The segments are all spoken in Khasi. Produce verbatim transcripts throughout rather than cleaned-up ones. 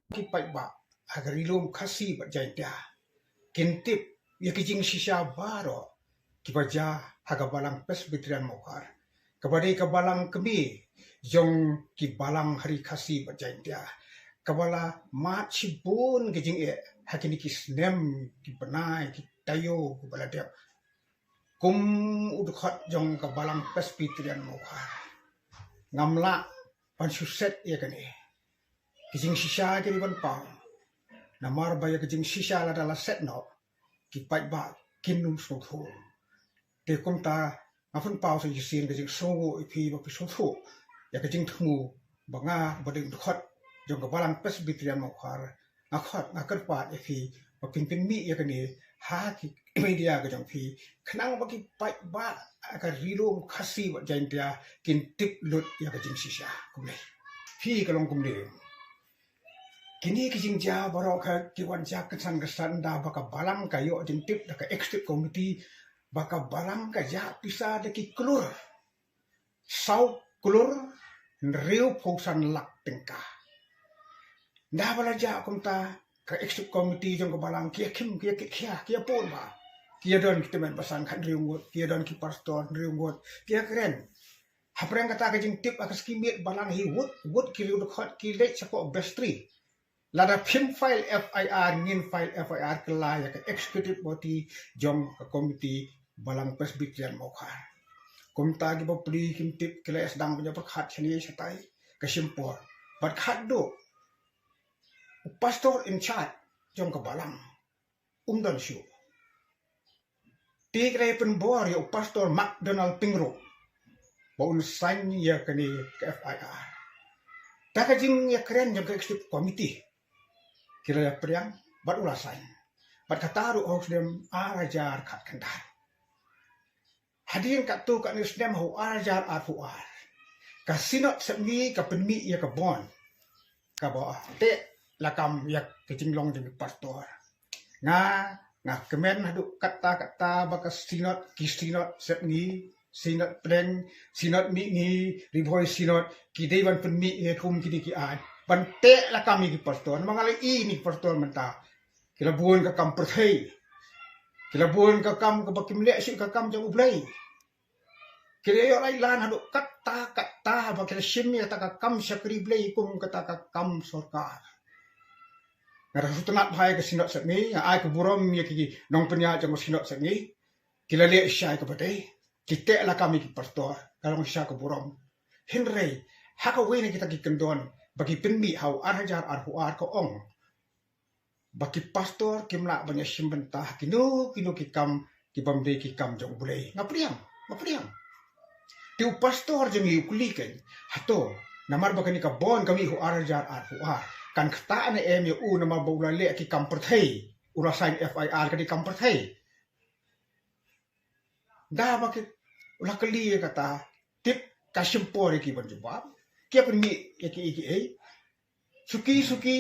ki paidbah ha ka Ri Lum Khasi bad Jaintia kin tip ïa ki jingshisha baroh kiba jia ha ka Balang Presbyterian Mawkhar, kaba dei ka balang kmie jong ki balang ha Ri Khasi bad Jaintia, kaba la mad shibun ki jingeh ha kine ki snem, ki bnai, ki taïew kiba la dep. Kum u dkhot jong ka Balang Presbyterian Mawkhar, ngam lah ban shu set ïa kane. Ki jingshisha ki dei ban paw, namar ba ïa ki jingshisha lada la set noh, ki paidbah kin ym sngewthuh. Te kumta nga pynpaw sa shisien ka jingsngewnguh ïa phi ba phi sngewthuh ïa ka jingthmu ba nga ba dei u dkhot jong ka Balang Presbyterian Mawkhar, nga khot, nga kyrpad ïa phi ba phin pynmih ïa kane ha ki media ka jong phi, khnang ba ki paidbah ha ka Ri Lum Khasi bad Jaintia kin tip lut ïa ka jingshisha. Kumne, phi, ka long kumne. Kine ki jingjia baroh ka ki wan jia kynsan kynsan da ba ka balang ka ïoh jingtip da ka executive committee ba ka balang ka jah pisa da ki klur saw klur hynriewphew san lak tyngka. Da ba la jah kumta, ka executive committee jong ka balang ki ïa khim, ki ïa khia, ki ïa pun ba, ki ïa don ki tymmen basan khathynriew ngut, ki ïa don ki pastor hynriew ngut, ki ïa kren. Hapdeng kata ka jingtip ha ka skim miet balang hi, wut wut ki riew dkhot ki leit sha court of vestry. Lada phim file F I R, ngin file F I R kylla ïa ka executive body jong ka committee Balang Presbyterian Mawkhar. Kumta ki bapli kim tip, ki la sdang ban ïa pyrkhat shane shatai, ka shim por. Bad khatduh u pastor in charge jong ka balang um don shuh. Te ki la ïa pynbor ïa u pastor McDonald Pyngrope ba un sign ïa kane ka F I R. Da ka jingïakren jong ka executive committee, ki la ïa pdiang bad u la sign. Bad kata ruh ha u snem ar hajar khatkhyndai. Hadien katto katne snem ha u ar hajar arphew ar, ka Synod Sepngi ka pynmih ïa ka bond kaba teh lakam ïa ka jinglong jong ki pastor. Nga, nga kmen haduh katta katta ba ka Synod, ki Synod Sepngi, Synod Pdeng, Synod Mihngi, Ri Bhoi Synod, ki dei ban pynmih ïa kum kine ki aiñ ban teh lakam ïa ki pastor. Namar nga la ïohi ïa ki pastor mynta ki la bun ka kam pyrthei, ki la bun ka kam kaba kim leh shuh ka kam jong U Blei. Ki la ïoh lait lan haduh katta katta ba ki la shim ïa kata ka kam shakri Blei kum kata ka kam sorkar. Nga da sngewtynnat bha ïa ka Synod Sepngi, nga ai ka burom ïa ki nongpynïaid jong ka Synod Sepngi. Ki la leh shisha ïa kaba dei, ki teh lakam ïa ki pastor, ka long shisha ka burom. Hynrei ha kawei na kita ki kyndon ba ki pynmih ha u ar hajar arphew ar, ka ong ba ki pastor kim lah ban ïashim bynta ha kino kino ki kam ki bym dei ki kam jong U Blei. Nga pdiang, nga pdiang. Te u pastor jong ngi u kylli kein, hato namar ba kane ka bond ka mih ha u ar hajar arphew ar, kan ktah ne em ïa u namar ba u la leh ki kam pyrthei, u la sign F I R, ka dei kam pyrthei? Da ba ki, u la kylli ïa kata, tip ka shim por ïa ki ban jubab. Ki ïa pynmih ïa kiei kiei. Suki suki,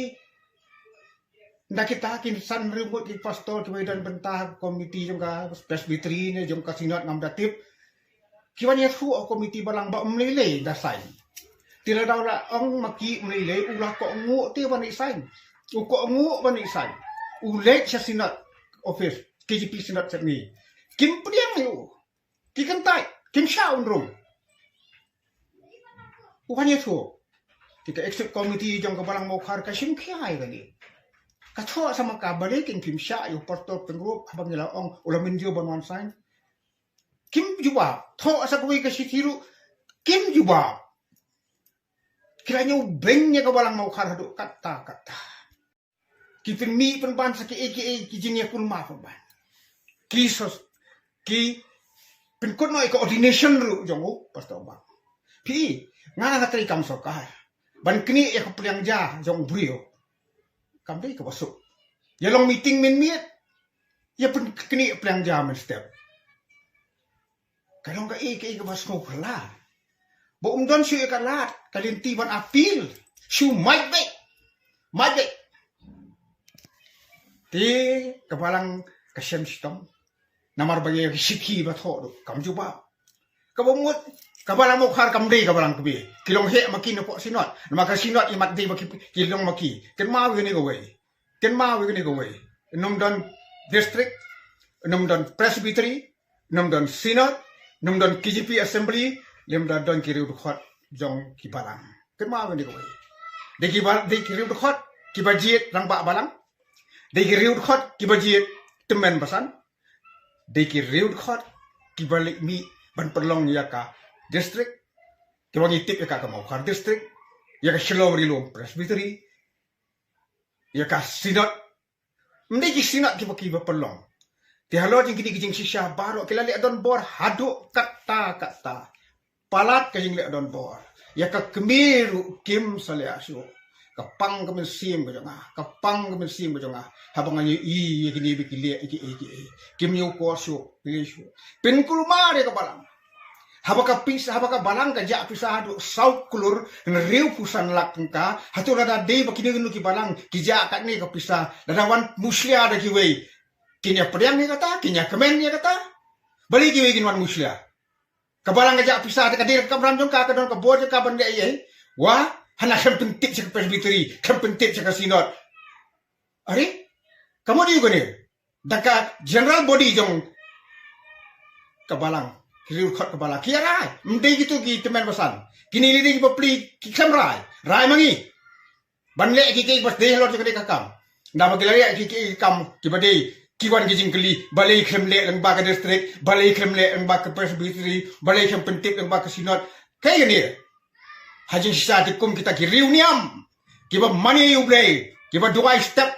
da kita ki san hynriew ngut ki pastor kiba ïadon bynta ha ka komiti jong ka presbytery ne jong ka synod, ngam da tip. Ki wan ïathuh ha komiti balang ba ym lei lei da sign. Te lada u la ong ma ki ym lei lei, u la kohnguh te ban ïa sign. U kohnguh ban ïa sign. U leit sha synod office, K J P Synod Sepngi. Kim pdiang ïa u. Ki kyntait, kim shah u rung. U wan ïathuh. Te ka executive committee jong ka Balang Mawkhar ka shim khia ïa kane. Ka thoh sa ma ka, balei kin phim shah ïa u pastor Pyngrope haba ngi la ong u la mynjur ban wan sign. Kim jubab. Thoh sa kawei ka shithi ruh, kim jubab. Ki la ñiew beiñ ïa ka Balang Mawkhar haduh katta katta. Ki pynmih pynban sa kiei kiei ki jingïakulmar pynban. Ki sos, ki pynkut noh ïa ka ordination ruh jong u pastor Bang. Phi, nga nga trei kam sorkar ban knieh ïa ka pliang ja jong u briew. Kam dei kaba suk. Ïa long meeting mynmiet, ïa pynknieh pliang ja mynstep. Ka long kaei kaei kaba sngewphylla. Ba um don shuh ïa ka lad ka lynti ban appeal. Shu mait beit. Mait beit. Te ka Balang ka shem shitom. Namar ba ïa ka shithi ba thoh ruh kam jubab. Kaba mut Ka Balang Mawkhar kam dei ka Balang kmie. Ki long heh ma ki napoh Synod. Namar ka Synod i mat dei ba ki, ki long ma ki. Kynmaw ïa kane kawei. Kynmaw ïa kane kawei. Ym don district, ym don presbytery, ym don Synod, ym don K J P assembly, lymda don ki riew dkhot jong ki Balang. Kynmaw ïa kane kawei. Dei ki ba, dei ki riew dkhot kiba jied rangbah Balang. Dei ki riew dkhot kiba jied tymmen basan. Dei ki riew dkhot kiba leit mih ban pynlong ïa ka district. Kiba ngi tip ïa ka, ka Mawkhar district. Ïa ka Shillong Ri Lum Presbytery. Ïa ka Synod. Ym dei ki Synod kiba, kiba pynlong. Te halor jong kine ki jingshisha baroh ki la leh donbor haduh katta katta. Palat ka jingleh donbor. Ïa ka kmie ruh kim sa leh shuh. Ka pang ka mynsiem ka jong nga. Ka pang ka mynsiem ka jong nga. Haba nga ïohi ïa kine ba ki leh ïa kiei kiei. Kim ïoh kor shuh, ki leh shuh. Pynkulmar ïa ka Balang. Haba ka pis, haba ka Balang ka jah pisa haduh saw klur hynriewphew san lak tyngka, hato lada dei ba kine kine ki Balang ki jah katne ka pisa, lada wan mushlia da kiwei, kin ïa pdiang ïa kata, kin ïa kmen ïa kata. Balei kiwei kin wan mushlia? Ka Balang ka jah pisa, te ka dei ka kamram jong ka, ka don ka bor jong ka ban leh ei ei. Wah, hana khlem pyntip sha ka Presbytery, khlem pyntip sha ka Synod. Are? Ka mut ïa kane. Da ka general body jong ka Balang, ki riew dkhot ka Balang ki ïa rai. Ym dei kito ki tymmen basan. Kine lei dei ki bapli ki khlem rai. Rai ma ngi. Ban leh kiei kiei ba dei halor jong kane ka kam. Naba ki la leh kiei kiei ki kam kiba dei, ki wan ki jingkylli, balei khlem leh lyngba ka district, balei khlem leh lyngba ka presbytery, balei khlem pyntip lyngba ka Synod. Kaei kane? Ha jingshisha te kum kita ki riew niam kiba mane ïa U Blei, kiba duwai step,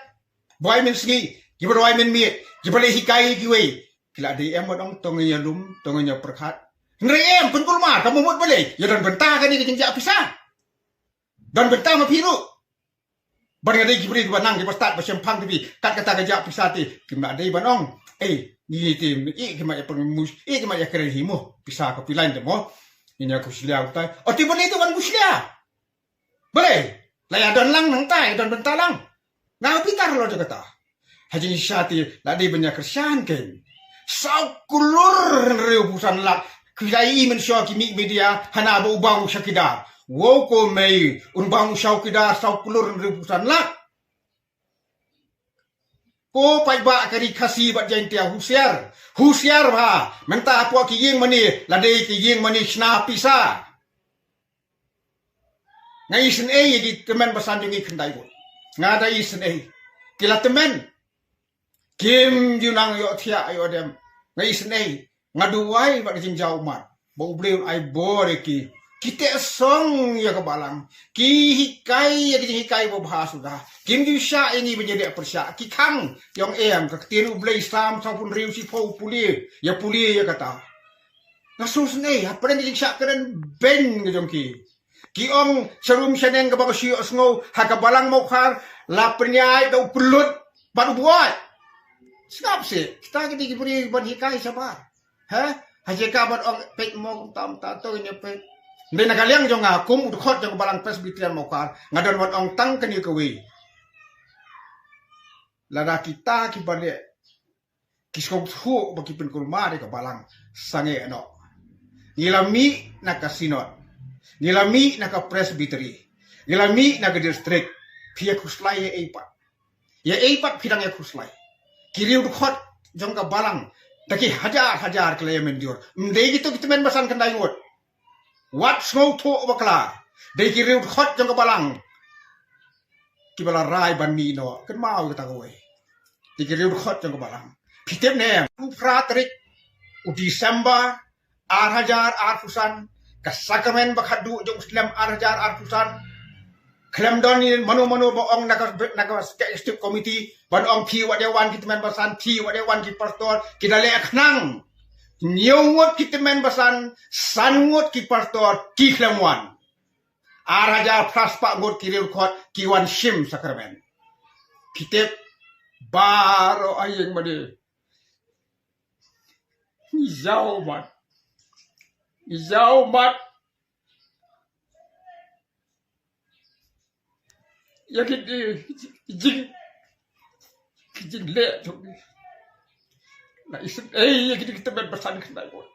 duwai mynsngi, kiba duwai mynmiet, kiba leh hikai ïa kiwei. Ki la dei em ban ong to ngin ïa lum, to ngin ïa pyrkhat? Hynrei em, pynkulmar, ka mut balei? Ïa don bynta kane ka jingjah pisa. Don bynta ma phi ruh. Ban nga dei ki briew kiba nang kiba stad ba shemphang te phi, kat kata ka jah pisa te, kim lah dei ban ong. Ei, ngi te, i ki ma ïa pynmus, i ki ma ïa kren hi mo. Pisa ka phi lain te mo. Ngin ïa khuslai utai. O te balei te ban khuslai? Balei? La ïa don lang nangta, ïa don bynta lang. Nga bitar lo kata. Ha jingshisha te la dei ban ïa kyrshan kein. Saw klur hynriewphew san lak. Ki la ïohi mynshuwa ki mih media, hana ba u bang u chowkidar. Wow ko mei, un bang u chowkidar saw klur hynriewphew san lak. Ko paidbah ka ri Khasi bad Jaintia, husiar. Husiar bha. Mynta hapoh ki ïing mane, la dei ki ïing mane shna pisa. Nga isynei ïa ki tymmen basan jong ngi khyndai ngut. Nga da isynei. Ki la tymmen. Kim ju nang ïohthiah ïoh dem. Nga isynei. Nga duwai bad ka jingjaw ummat ba U Blei un ai bor ïa ki. Ki teh song ïa ka Balang. Ki hikai ïa ka jinghikai ba bha suda. Kim ju shah ïa ngi ban ïadei pyrshah. Ki khang ïong em ka ktien U Blei, Salm sawphew hynriew, shiphew, pule. Ïa pule ïa kata. Nga sngewsynei hapdeng ka jingshah kren beiñ ka jong ki. Ki ong sharum shaneng kaba ka shu ïohsngew ha ka Balang Mawkhar la pynïaid da u pynlut bad u buaid. Sngap seh, kita ki dei ki briew ban hikai shabar. Ha? Ha jaka ban ong peit mo kumta kumta to ngin ïa peit. Hynrei na ka liang jong nga kum u dkhot jong ka Balang Presbyterian Mawkhar, nga don ban ong tang kane kawei. Lada kita kiba leh ki sngewthuh ba ki pynkulmar ïa ka Balang, sangeh noh. Ngi la mih na ka Synod, ngi la mih na ka Presbytery, ngi la mih na ka district. Phi ïa khuslai ïa ei pat? Ïa ei pat phi dang ïa khuslai? Ki riew dkhot jong ka Balang da ki hajar hajar ki la ïa mynjur. Ym dei kito ki tymmen basan khyndai ngut. Wat sngewthuh bakla. Dei ki riew dkhot jong ka Balang kiba la rai ban mih noh. Kynmaw kata kawei. Dei ki riew dkhot jong ka Balang. Phi tip ne em, u phra tarik u December ar hajar arphew san, ka sakramen ba khatduh jong u Slem ar hajar arphew san. Khlem don ïa mano mano ba ong na ka, na ka executive committee ban ong phi wat ïa wan ki tymmen basan, phi wat ïa wan ki pastor, ki da leh khnang. Hynñiew ngut ki tymmen basan, san ngut ki pastor, ki khlem wan. Ar hajar phra spah ngut ki riew dkhot ki wan shim sakramen. Phi tip, baroh ha ïing mane. Ngi jaw mat. Ngi jaw mat. Ïa ki, ki jing, ki jingleh jong ngi. Nga isynei ïa ki, ki tymmen basan khyndai ngut.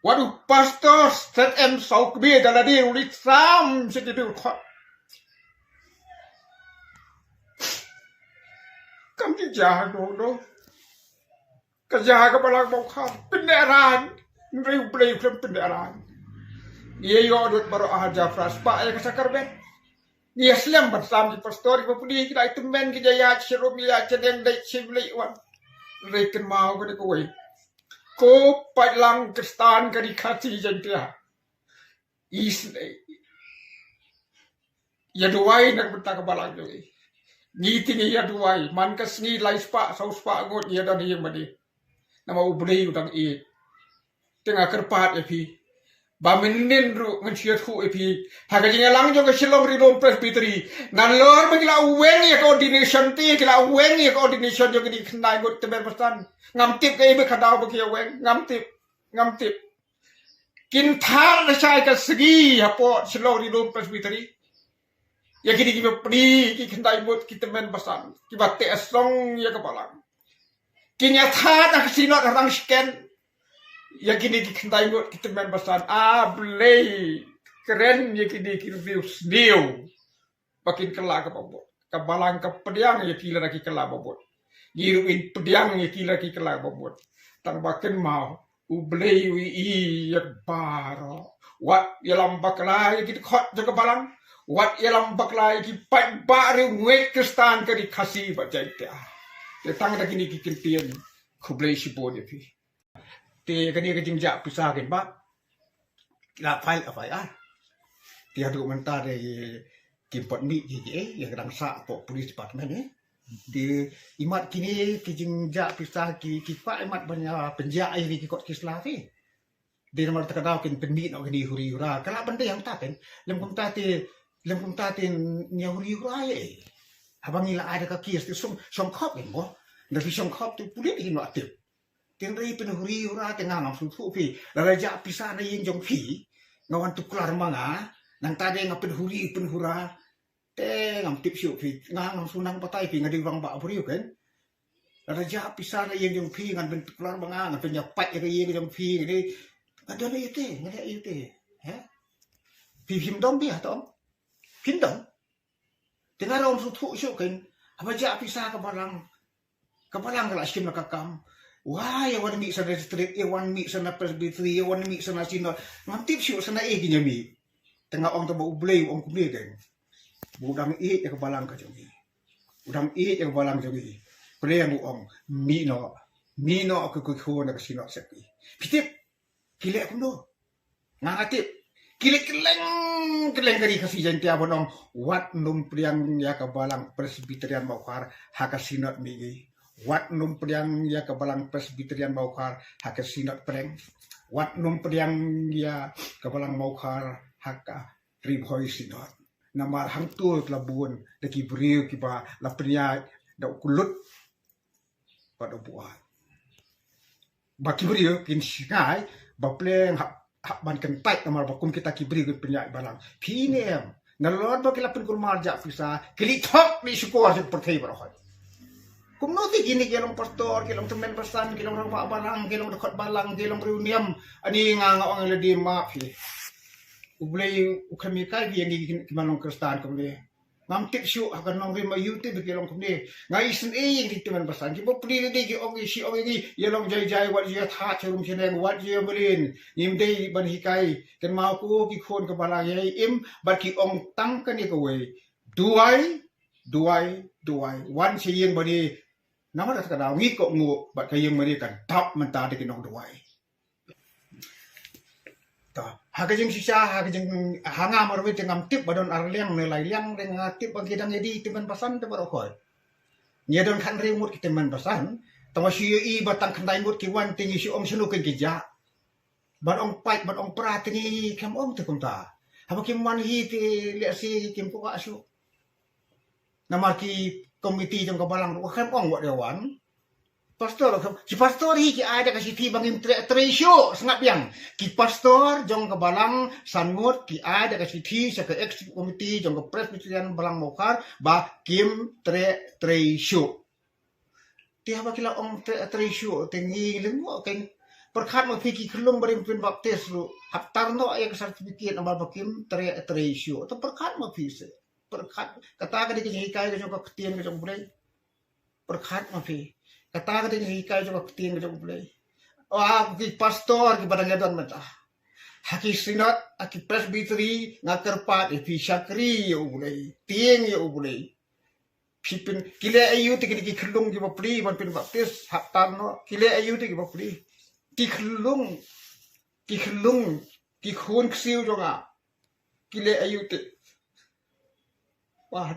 Wat u pastor stet em saw kbie da lade u li tram sha ki dkhot. Kam ki ja do do. Ka ja ka Balang Mawkhar pyneh ran. Nrei u Blei u khlem pyneh ran. Ïa ïoh dud baroh a hajar phra spah ïa ka sakramen. Ngi ïa slem ban sam ki pastor ki bapli ki dei tymmen ki jaya sharum ïa chadeng dei chim lei wan. Nrei kynmaw ka dei kawei. Ko paidlang Khristan ka dei Khasi Jaiñtia. Is ïa duwai na ka bynta ka Balang jong i. Ngi te ngi ïa duwai man ka sngi lai spah saw spah ngut ngi ïa don ïing mane. Namar u Blei u dang ïeit. Te nga kyrpad ïa phi ba mynnin ruh ngan shu ïathuh ïa phi ha ka jingïalang jong ka Shillong Ri Lum Presbytery. Nalor ba ki la weng ïa ka ordination te ki la weng ïa ka ordination jong kine ki khyndai ngut tymmen basan. Ngam tip kaei ba ka daw ba ki ïa weng, ngam tip, ngam tip. Kin thad lashai ka sngi hapoh Shillong Ri Lum Presbytery ïa kine ki bapli ki khyndai ngut ki tymmen basan kiba teh song ïa ka Balang. Kin ïa thad ha ka Synod ha Rangshken ïa kine ki khyndai ngut ki tymmen basan. A Blei, kren ïa kine ki review sniew ba kin kylla kaba bud. Ka Balang ka pdiang ïa ki lada ki kylla ba bud. Ngi ruh ngin pdiang ïa ki lada ki kylla ba bud. Tang ba kynmaw u Blei u ïohi ïa baroh. Wat ïalam bakla ïa ki dkhot jong ka Balang. Wat ïalam bakla ïa ki paidbah riewngeit Khristan ka ri Khasi bad Jaiñtia. Te tang da kine ki kyntien, khublei shibun ïa phi. Te kane ka jingjah pisa kein ba ki la file F I R. Te haduh mynta de kim pat mih ki ki eh ïa ka dang sah hapoh police department eh. Te imat kine ki jingjah pisa ki ki kwah imat ban ïa pynjah ïa ki kot ki sla phi. Dei namar kata ka daw kin pynmih noh kine huri hura. Ka lah ban dei hangta kein. Lem kumta te, lem kumta te ïa huri hura ïa eh. Haba ngi la ai da ka case te shong, shong khop kein mo. Nda phi shong khop te pulit kin wah tip. Tynrai pynhuri hura te nga ngam sngewthuh phi. Lada jah pisa na ïing jong phi nga wan tuklar ma nga. Nangta de nga pynhuri pynhura. Te ngam tip shuh phi, nga ngam sngewthuh batai phi, nga dei rangbah briew kein. Lada jah pisa na ïing jong phi ngan pyntuklar ma nga, ngan pynïapait ïa ka ïing jong phi, nga dei, nga don ïa te, nga dei ïa te. He? Phi phim dom phi ha to. Phim dom. Te nga ruh ngam sngewthuh shuh kein, haba jah pisa ka Balang. Ka Balang ka la shim la ka kam. Wai, ïa wan mih sa na district, ïa wan mih sa na presbytery, ïa wan mih sa na synod. Ngam tip shuh sa na ei kin ïa mih. Te nga ong tang ba U Blei u ong kumne kein. Ba u dang ïeit ïa ka Balang ka jong i. U dang ïeit ïa ka Balang jong i. Pyrshang u ong mih noh. Mih noh ka, ka, ka khun na ka synod sep i. Phi tip. Ki leh kumno? Nga nga tip. Ki leh kylleng kylleng ka ri Khasi Jaiñtia ban ong wat nym pdiang ïa ka Balang Presbyterian Mawkhar ha ka synod mih ngi. Wat nym pdiang ïa ka Balang Presbyterian Mawkhar ha ka synod pdeng. Wat nym pdiang ïa ka Balang Mawkhar ha ka Ri Bhoi Synod. Namar hangto la bun da ki briew kiba la pynïaid da u kyllut bad u buaid. Ba ki briew kin sngewsih ba pleng hap, hap ban kyntait namar ba kum kita ki briew kin pynïaid balang. Phi ne em, nalor ba ki la pynkulmar jah pisa, ki leit thok leit shukor sha ka pyrthei baroh. Kumno te kine ki long pastor, ki long tymmen basan, ki long rangbah balang, ki long dkhot balang, ki long briew niam. Ani nga nga ong ïa lade map hi. U Blei u khlem hikai phi ïa ngi ki man long Khristan kumne. Ngam tip shuh ha ka nongrim aïu te ba ki long kumne. Nga isynei ïa ngi tymmen basan. Ki bapli lade ki ong ïa shi ong ïa ngi ïa long jai jai wat ïa thad sharum shaneng wat ïa mlien. Ngim dei ban hikai. Kynmaw ko ki khun ka balang ïa im bad ki ong tang kane kawei. Duwai, duwai, duwai. Wan sha ïing bad ïa namar kata ka daw ngi kohnguh bad ka ïing mane ka dap mynta da ki nongduwai. Ta, ha ka jingshisha, ha ka jing, ha nga marwei te ngam tip ba don ar liang ne lai liang, te nga tip ba ki dang ïa dei tymmen basan te baroh khoit. Ngi don khathynriew ngut ki tymmen basan, tangba shu ïohi ba tang khyndai ngut ki wan te ngi shu ong shano kein ki jah. Ban ong pait, ban ong pra te ngi khlem ong te kumta. Haba kim wan hi te lehse kim kwah shuh. Namar ki komiti jong ka balang ruh khlem ong wat ïa wan. Pastor ruh khlem, ki pastor hi ki ai da ka shithi ba ngim treh trei shuh, sngap biang. Ki pastor jong ka balang san ngut ki ai da ka shithi sha ka executive committee jong ka Presbyterian Balang Mawkhar ba kim treh trei shuh. Te haba ki la ong treh trei shuh te ngi lyngngoh kein Pyrkhat ma phi ki khyllung barim pynbaptis ruh hap tar noh ïa ka certificate namar ba kim trei, trei shuh. To pyrkhat ma phi se. Pyrkhat, kata ka dei ka jinghikai ka jong ka ktien ka jong U Blei. Pyrkhat ma phi. Kata ka dei ka jinghikai ka jong ka ktien ka jong U Blei. Ah, ki pastor kiba dang ïadon mynta ha ki synod, ha ki presbytery, nga kyrpad ïa phi, shakri ïa U Blei, tieng ïa U Blei. Phi pyn, ki leh aïu te kine ki khyllung kiba pli ban pynbaptis, hap tar noh, ki leh aïu te kiba pli? Ki khyllung, ki khyllung, ki khun ksiew jong nga, ki leh aïu te? Wah,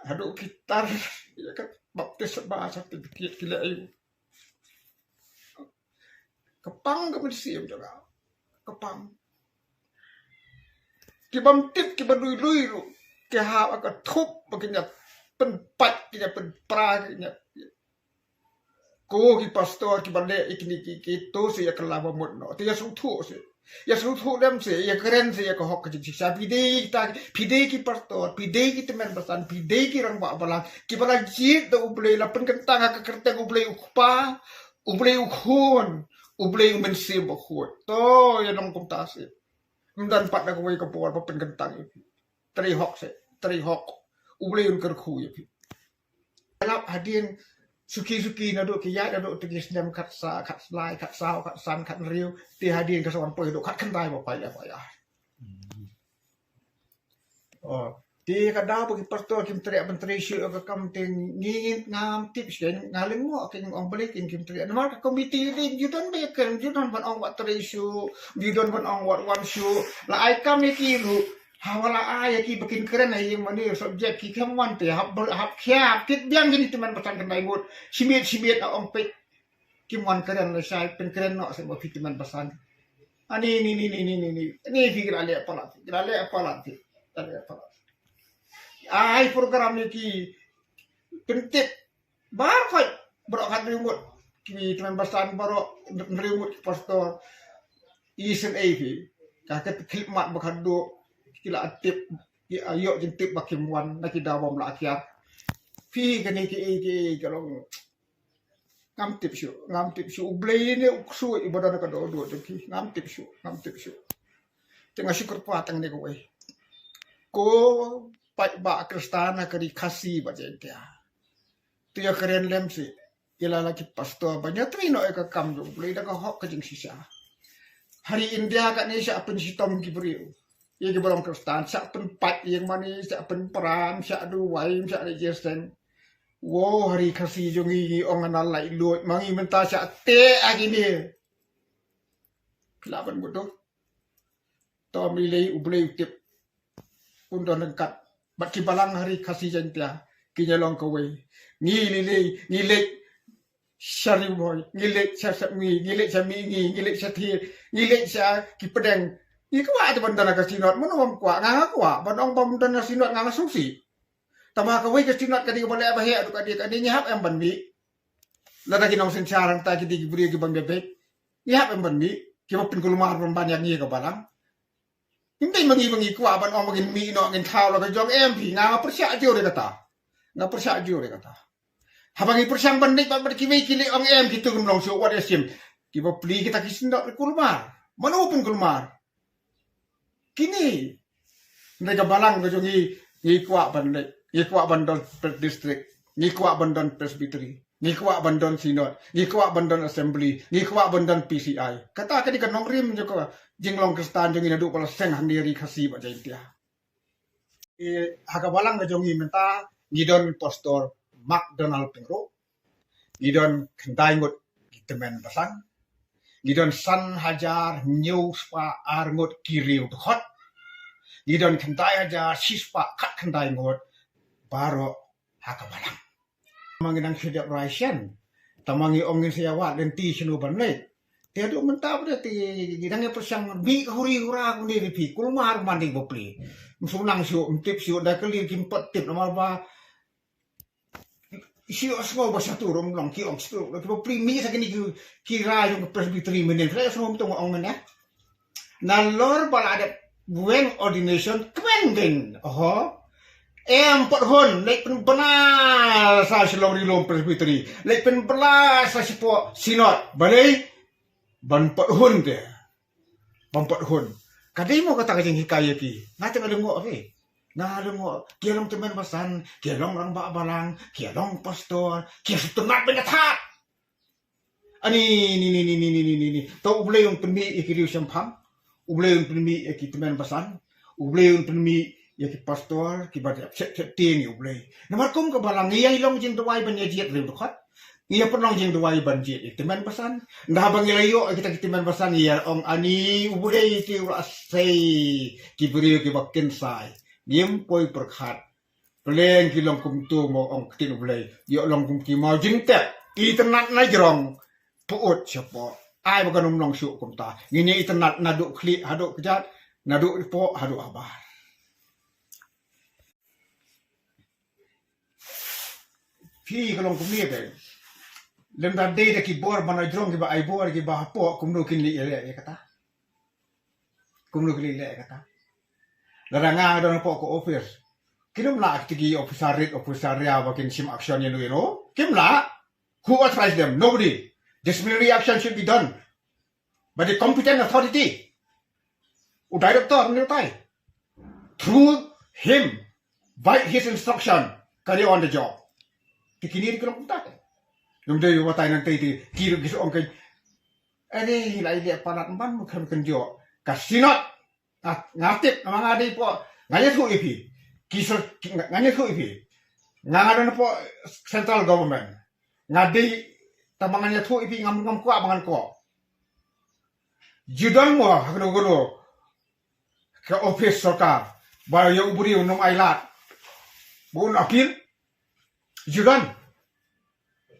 haduh ki tar ïa ka baptisma certificate, ki leh aïu? Ka pang ka mynsiem jong nga. Ka pang. Ki bym tip, kiba lui lui ruh ki hap ka thup ba kin ïa pynpait, kin ïa pynpra, kin ïa. Ko ki pastor kiba leh ïa kine ki, ki to se ïa kylla ba mut noh. Te ïa sngewthuh se. Ïa sngewthuh lem se, ïa kren se ïa ka hok ka jingshisha. Phi dei kita, phi dei ki pastor, phi dei ki tymmen basan, phi dei ki rangbah balang kiba la jied da U Blei, la pynkyntang ha ka kyrteng U Blei U Kpa, U Blei U Khun, U Blei U Mynsiem Bakhuid. To ïa long kumta se. Ym don pat da kawei ka por ba pynkyntang ïa phi. Trei hok se, trei hok. U Blei un kyrkhu ïa phi. Lap hadien suki suki naduh ki ïaid naduh te ki snem khatsa, khatlai, khatsaw, khatsan, khathynriew, te hadien ka sa wan poi haduh khatkhyndai ba poi leh poi ar. Oh, te ka daw ba ki pastor kim treh ban trei shuh ïa ka kam te ngi ngam tip shuh, nga lyngngoh kein ong balei kein kim treh. Namar ka komiti te ju don ba ïa kren, ju don ban ong wat trei shuh, ju don ban ong wat wan shuh. La ai kam ïa ki ruh, ha, wa la ai ïa ki ba kin kren ha ïing mane subject, ki khlem wan te hap ber-, hap khia, hap kit biang kine ki tymmen basan khyndai ngut. Shimiet shimiet la ong peit kim wan kren, lashai pynkren noh se ma phi tymmen basan. Ani ni ni ni ni ni ni ni phi, ki la leh palat, ki la leh palat, ki la leh palat. Ai program ïa ki, pyntip baroh khoit, baroh khathynriew ngut ki tymmen basan, baroh hynriew ngut ki pastor. Isynei phi, ka, ka khyllipmat ba khadduh ki la tip, ki ïoh jingtip ba kim wan na ki daw bym lah kiar. Phi kane kiei kiei ka long. Ngam tip shuh, ngam tip shuh. U Blei ne u ksuid uba don ha ka dohnud jong ki. Ngam tip shuh, ngam tip shuh. Te nga shu kyrpad tang ne kawei. Ko paidbah Khristan ha ka ri Khasi bad Jaiñtia, to ïa kren lem seh ïa la la ki pastor ban ïa trei noh ïa ka kam jong U Blei da ka hok ka jingshisha. Ha ri India kane shah pynshitom ki briew ïa kiba long Khristan, shah pynpait ïing mane, shah pynpra, shah duwai, shah leit jingïaseng. Wow, ha ri Khasi jong ngi, ngi ong nga la laitluid, ma ngi mynta shah teh ha kine. Phi lah ban mut to. To, mlei lei U Blei u tip. Un don ryngkat bad ki balang ha ri Khasi Jaiñtia, kin ïa long kawei. Ngi lei lei ngi leit sha Ri Bhoi, ngi leit sha Sepngi, ngi leit sha Mihngi, ngi leit sha Thied, ngi leit sha ki pdeng. Ngi kwah te ban don ha ka synod, mano bym kwah? Nga, nga kwah ban ong bym don ha synod, nga, nga sngewsih. Tangba kawei ka synod ka dei kaba leh ba heh, haduh kaei kaei ngi hap em ban mih? Lada ki nongsynshar hangta ki dei ki briew ki bym ïabeit, ngi hap em ban mih? Kiba pynkulmar ban ban ïa ngi ka balang. Ngim dei ma ngi ba ngi kwah ban ong ba ngin mih noh, ngin thaw la ka jong, em phi, nga, nga pyrshah jur ïa kata. Nga pyrshah jur ïa kata. Haba ngi pyrshang ban leit bad, bad kiwei ki leit, ong em, kito kim long shuh, wat ïa shim. Kiba plie kita ki synod ki kulmar. Mano pynkulmar? Kine. Hynrei ka balang ka jong ngi, ngi kwah ban leit, ngi kwah ban don pre-, district, ngi kwah ban don presbytery, ngi kwah ban don synod, ngi kwah ban don assembly, ngi kwah ban don P C I. Kata ka dei ka nongrim jong ka jinglong Khristan jong ngi naduh ba la seng hangne ha ri Khasi bad Jaiñtia. Eh, ha ka balang ka jong ngi mynta ngi don Pastor McDonald Pyngrope. Ngi don khyndai ngut ki tymmen basan. Ngi don san hajar hynñiew spah ar ngut ki riew dkhot. Ngi don khyndai hajar shi spah khatkhyndai ngut baroh ha ka balang. Tangba ngi dang shu dep rai shen. Tangba ngi ong ngin sa ïa wad lynti shano ban leit. Te haduh mynta pat te ngi dang ïa pyrshang mih huri hura kumne, phi, kulmar kumne ba plie. Ym sngewsih shuh, ym tip shuh, da ka liang kim pat tip namar ba shu ïohsngew ba shatu ruh ym long, ki ong shatu ruh, kiba plie mih sa kine ki, ki rai jong ka Presbytery mynne, phi la ïohsngew mynta nga ong mynne. Nalor ba la dep weng ordination, kmen dien, oho. Em pat hun, leit pynbna sa sha Lawngrilum Presbytery, leit pynbna sa shapoh Synod, balei? Ban pat hun te. Ban pat hun. Ka dei mo kata ka jinghikai ïa ki. Nga te nga lyngngoh re. Nga lyngngoh. Ki long tymmen basan, ki long rangbah balang, ki long pastor, ki shu tynnat ban ïatha. Ani ni ni ni ni ni ni ni ni. To U Blei un pynmih ïa ki riewshemphang. U Blei un pynmih ïa ki tymmen basan. U Blei un pynmih ïa ki pastor, ki ba dep shet shet tieng ïa U Blei. Namar kum ka balang ngi ïa long jingduwai ban ïa jied riewdukhat. Ngi ïa pynlong jingduwai ban jied ïa ki tymmen basan. Nda ba ngi la ïoh ïa kita ki tymmen basan ngi ïa ong ani U Blei te u la sei ki briew ki ba kynsai. Ngim poi pyrkhat. Pleng ki long kumto mo ong ktien U Blei. Ïoh long kum ki mo jingtep. Itynnat na jrong. Put shapoh. Ai ba kan ym long shuh kumta. Ngin ïa itynnat naduh khlieh haduh kjat. Naduh poh haduh habar. Phi ka long kumne te. Lem da dei da ki bor ba na jrong ki ba ai bor ki ba hapoh kumno kin leh ïa kata. Kumno kin leh ïa kata. Lada nga don hapoh ka office. Kin ym lah ki officer rit officer ria ba kin shim action ïa no ïa no. Kim lah. Who authorized them? Nobody. Disciplinary action should be done by the competent authority. U director ne utai. Through him, by his instruction, carry on the job. Te kine ki long kumta. Ym dei ba tai nang tei te ki ruh ki ong kein. Ani lai leh palat ban mo khem ken jo. Ka Synod. Nga, nga tip, nga, nga dei po, nga ïathuh ïa phi. Ki sor, ki, nga, nga ïathuh ïa phi. Nga, nga don po central government. Nga dei, tang ba ngan ïathuh ïa phi ngam, ngam kwah ba ngan kwah. Ju don mo, ha kano kano. Ka office sorkar. Ba ïa u briew un ym ailad. Ba un appeal. Ju don.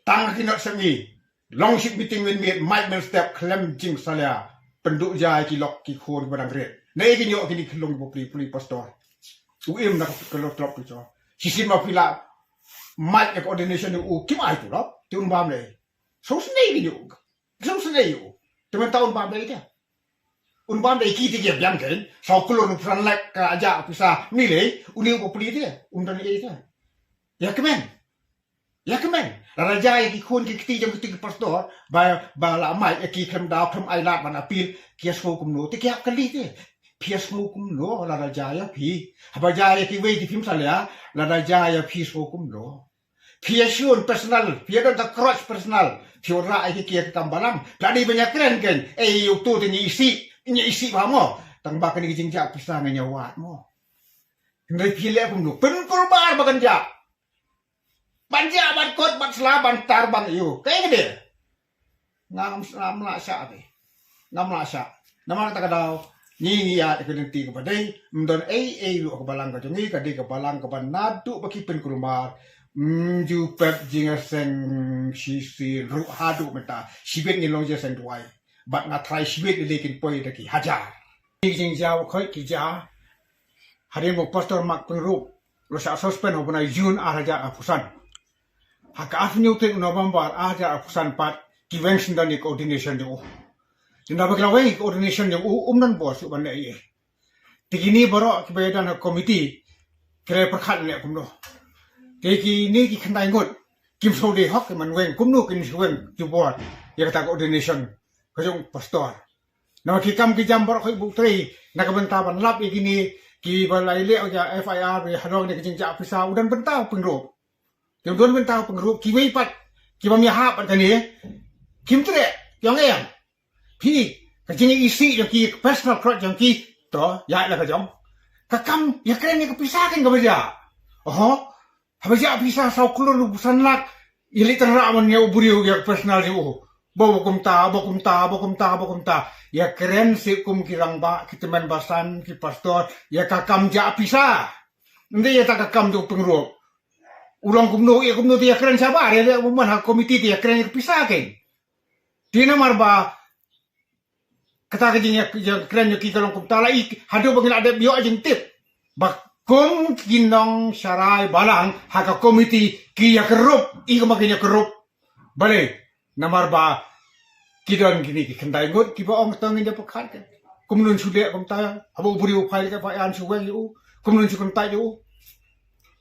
Tang ki not semi. Long ship meeting mynmiet, mic mynstep, khlem jingsalia. Pynduh jai ki lok ki khun ba dang rit. Ne ki ñiuh kini ki long ba pli, pli pastor. U im na ka lo tlop ki cho. Shisien ma phi la mic ïa ka ordination u kim ai tu lok. Te un bam lei. So sne ki ñiuh. So sne u. Te mynta un bam lei te. Un bam lei ki te ki biang kein. Saw klur pran lek ka aja pisa. Ni lei. Uni u ba pli te. Un don ei te. Ïa kmen. Ïa kmen. Lada jia ïa ki khun ki kti jong kiti ki pastor, ba, ba la mic ïa ki khlem daw khlem ailad ban appeal, ki ïa sngew kumno, te ki ïa kylli te. Phi ïa sngew kumno, lada jia ïa phi. Haba jia ïa kiwei te phim salia, lada jia ïa phi sngew kumno. Phi ïa shun personal, phi ïa don ta crutch personal, phi ïa rah ïa ki ïa ka kam balang. Phi la dei ban ïa kren kein, ei ïa uto te ngi isih, ngi isih bha mo. Tang ba kane ka jingjia pisa ngi ïa wad mo. Hynrei phi leh kumno, pynkulmar ba kan jia. Ban jia, ban kot, ban sla, ban tar, ban ïoh. Kaei ka dei? Ngam, ngam lah shah te. Ngam lah shah. Namar kata ka daw, ngi ngi ïa ka lynti kaba dei, ym don ei ei ruh ka balang ka jong ngi, ka dei ka balang kaba naduh ba ki pynkulmar, ym ju pep jingïaseng shisien ruh haduh mynta. Shibit ngin long jingïaseng duwai. Bad nga tharai shibit lei lei kin poi da ki hajar. Ki jingjia u khoi ki jia. Hadien ba u Pastor Mark Pyngrope u la shah suspend ha u bnai June ar hajar arphew san. Ha ka arphew hynñiew tarik November ar hajar arphew san pat ki weng shen don ïa ka ordination jong u. Ynda ba ki la weng ïa ka ordination jong u, um don bor shuh ban leh ei ei. Te kine baroh kiba ïadon ha ka komiti ki la pyrkhat leh kumno. Te kine ki khyndai ngut kim sngewdei hok, ki man weng kumno kin shu weng jubor ïa kata ka ordination ka jong u pastor. Namar ki kam ki jam baroh khoit buk trei na ka bynta ban lap ïa kine kiba la ïaleh ïa ka F I R ba ïa hadong ïa ka jingjah pisa, u don bynta u Pyngrope. Te u don bynta u Pyngrope, kiwei pat kiba ïahap bad kane kim treh, ki ong em. Phi, ka jingïaisih jong ki, ka personal crutch jong ki, to ïa la ka jong. Ka kam ïakren ïa ka pisa kein kaba jia. Oho. Haba jia pisa saw klur arphew san lak, ïa leit tang rah ban ïa u briew ïa ka personal jong u. Ba kumta, ba kumta, ba kumta, ba kumta. Ïakren seh kum ki rangbah, ki tymmen basan, ki pastor, ïa ka kam jia pisa. Ym dei ïa ta ka kam jong u Pyngrope. U long kumno ïa kumno te ïakren shabar, ïa leh u man ha komiti te ïakren ïa ka pisa kein. Te namar ba kata ka jing ïa, ïakren ïa ki ka long kumta la i, haduh ba ngi la dep ïoh jingtip ba kum ki nongsharai balang ha ka komiti ki ïakynrup, i kumba kin ïakynrup. Balei? Namar ba ki don kine ki khyndai ngut kiba ong to ngin ïa pyrkhat kein. Kumno shu leh kumta, haba u briew u phai ka F I R shu weng ïa u. Kumno shu kyntait ïa u.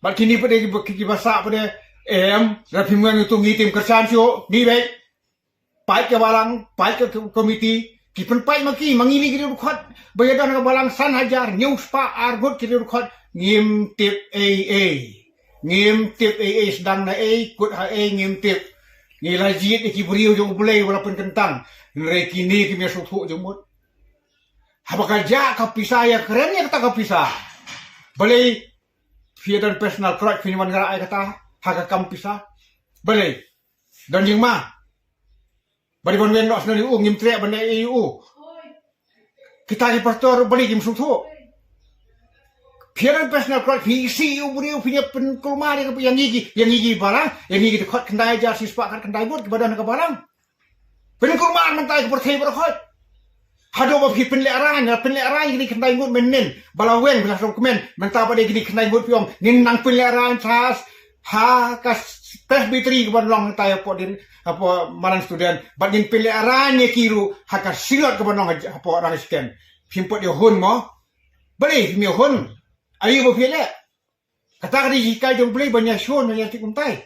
Bad kine pat de ki ba, ki ba sah pat de, em, lada phim wan ïa uto ngi tim kyrshan shuh, ngi beit. Peit ka balang, peit ka komiti, ki pynpeit ma ki, ma ngi lei ki dkhot, ba ïadon ka balang san hajar, hynñiew spah ar ngut ki dkhot, ngim tip ei ei. Ngim tip ei ei, sdang na ei, kut ha ei, ngim tip. Ngi la jied ïa ki briew jong U Blei ba la pynkyntang. Hynrei kine kim ïa sngewthuh jingmut. Haba ka jia ka pisa, ïa kren ïa kata ka pisa. Balei phi ïadon personal grudge, phin wan ngarap ïa kata ha ka kam pisa? Balei? Don jingma. Balei ban weng noh shen ïa u, ngim treh ban leh ei ei ïa u. Kita ki pastor balei kim sngewthuh? Phi ïadon personal grudge, phi isih ïa u briew, phin ïa pynkulmar ïa ka, ïa ngi ki, ïa ngi ki balang, ïa ngi ki dkhot khyndai hajar shi spah khatkhyndai ngut ki ba don ha ka balang. Pynkulmar mynta ïa ka pyrthei baroh khoit. Haduh ba phi pynlehraiñ, pynlehraiñ kine khyndai ngut mynnin. Ba la weng, ba la sngewkmen, mynta pat de kine khyndai ngut phi ong ngin nang pynlehraiñ sha, ha ka presbytery ka ban long mynta hapoh Dien, hapoh Malan Student. Bad ngin pynlehraiñ ïa ki ruh ha ka synod ka ban long hapoh Rangshken. Phim pat ïoh hun mo? Balei phim ïoh hun? Aïu ba phi leh? Kata ka dei ka jinghikai jong U Blei ban ïa shon, ban ïa tip kumtai.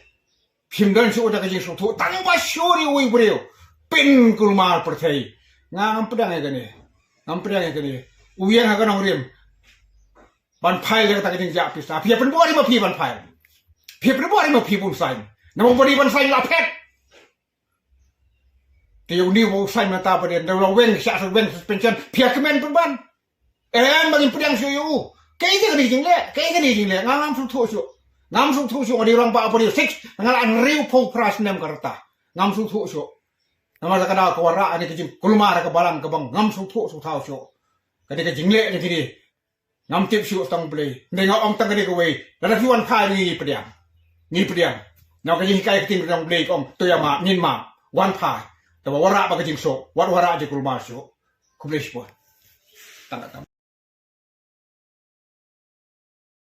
Phim don shuh da ka jingsngewthuh, tang ba shu ri uwei u briew. Pynkulmar pyrthei. Nga ngam pdiang ïa kane. Ngam pdiang ïa kane. U ïeng ha ka nongrim ban phai ïa kata ka jingjia pisa. Phi ïa pynbor ïa ma phi ban phai. Phi ïa pynbor ïa ma phi bun saiñ. Namar ba dei ban saiñ la phet. Te ïa une u ba u saiñ mynta pat de, ynda u la weng, shah sa weng suspension, phi ïa kmen pynban. Em, ba ngin pdiang shuh ïa u. Kaei kane ka jingleh, kaei kane ka jingleh, nga ngam sngewthuh shuh. Ngam sngewthuh shuh, nga dei rangbah Upper District six, nga la hynriewphew phra snem ka rta. Ngam sngewthuh shuh. Namar ka dei ka wanrah kane ka jingkulmar ka balang kaba ngam sngewthuh sngewthaw shuh. Ka dei ka jingleh jong kine. Ngam tip shuh tang U Blei. Hynrei nga ong tang kane kawei. Lada phi wan phai ngi pdiang. Ngi pdiang. Namar ka jinghikai ka ktien ka jong U Blei ka ong, to ïa map, ngin map. Wan phai. Te ba wanrah ba ka jingsuk. Wat wanrah jingkulmar shuh. Khublei shibun. Tang katne.